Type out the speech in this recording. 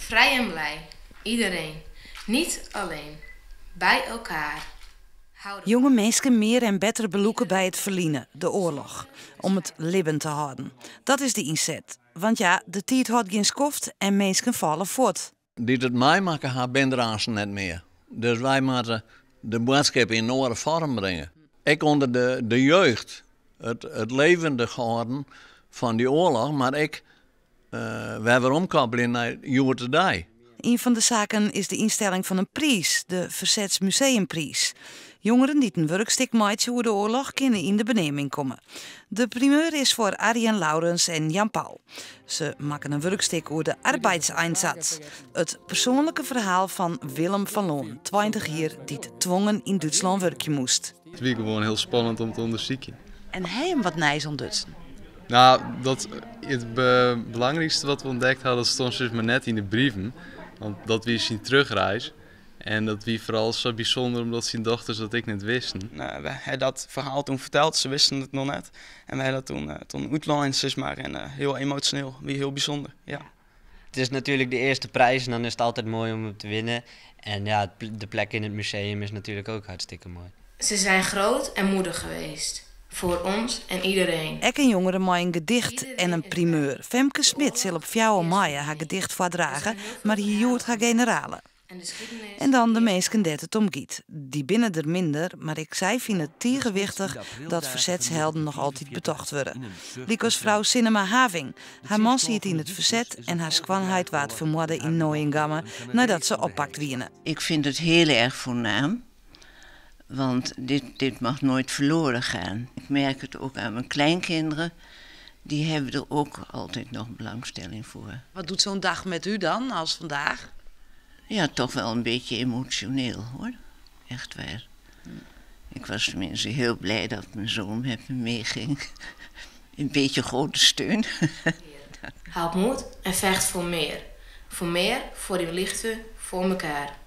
Vrij en blij, iedereen, niet alleen, bij elkaar. Jonge minsken mear en better belûke by it ferline, de oarloch. Om it libben te hâlden. Dat is de ynset. Want ja, de tiid hâldt gjin skoft en minsken falle fuort. Dy't it meimakke ha, binne der aanst net mear. Dus wy moatte de boadskip yn in oare foarm bringe. Ek ûnder de jeugd it levendig hâlden fan dy oarloch, mar ek wer weromkoppelje nei hjoed-de-dei. Ien fan de saken is de ynstelling fan in priis, de Fersetsmuseumpriis. Jongeren dy't in wurkstik meitsje oer de oarloch kinne yn de beneaming komme. De primeur is foar Arjen Laurens en Jan Paul. Se makken in wurkstik oer de Arbeitseinsatz, it persoanlike ferhaal fan Willem van Loon, 20 jier, dy't twongen yn Dútslân wurkje moast. It wie gewoan hiel spannend om te ûndersykjen. En ha jim wat nijs ûntdutsen? Nou, dat, it belangrykste wat we ûntdekt ha, dat stond sis mar net yn de brieven. Want dat wie syn terugreis. En dat wie foaral sa bysûnder omdat syn dochters dat ek net wisten. Nou, we ha dat ferhaal toen ferteld, se wisten it noch net. En we ha dat toen, toen útlein, sis mar. En hiel emosjoneel, wie hiel bysûnder, ja. Het is natuurlijk de eerste prijs en dan is het altijd mooi om te winnen. En ja, de plek in het museum is natuurlijk ook hartstikke mooi. Ze zijn groot en moedig geweest. Voor ons en iedereen. Ek in jongere mei in gedicht en in primeur. Femke Smit sil op 4 maaie har gedicht foardrage, mar hie hjoed har generale. En dan de minsken dêr't it om giet. Dy binne der minder, mar ek sy fine it tige wichtich dat fersetshelden noch altyd betocht wurde. Lykas frou Sinnema Having. Har man siet yn it ferset en har skoanheit waard fermoarde yn Neuengamme neidat se oppakt wiene. Ik vind het heel erg voornaam, want dit, dit mag nooit verloren gaan. Ik merk het ook aan mijn kleinkinderen, die hebben er ook altijd nog belangstelling voor. Wat doet zo'n dag met u dan, als vandaag? Ja, toch wel een beetje emotioneel hoor. Echt waar. Ik was tenminste heel blij dat mijn zoon met me meeging. Een beetje grote steun. Houd moed en vecht voor meer. Voor meer, voor uw lichten, voor elkaar.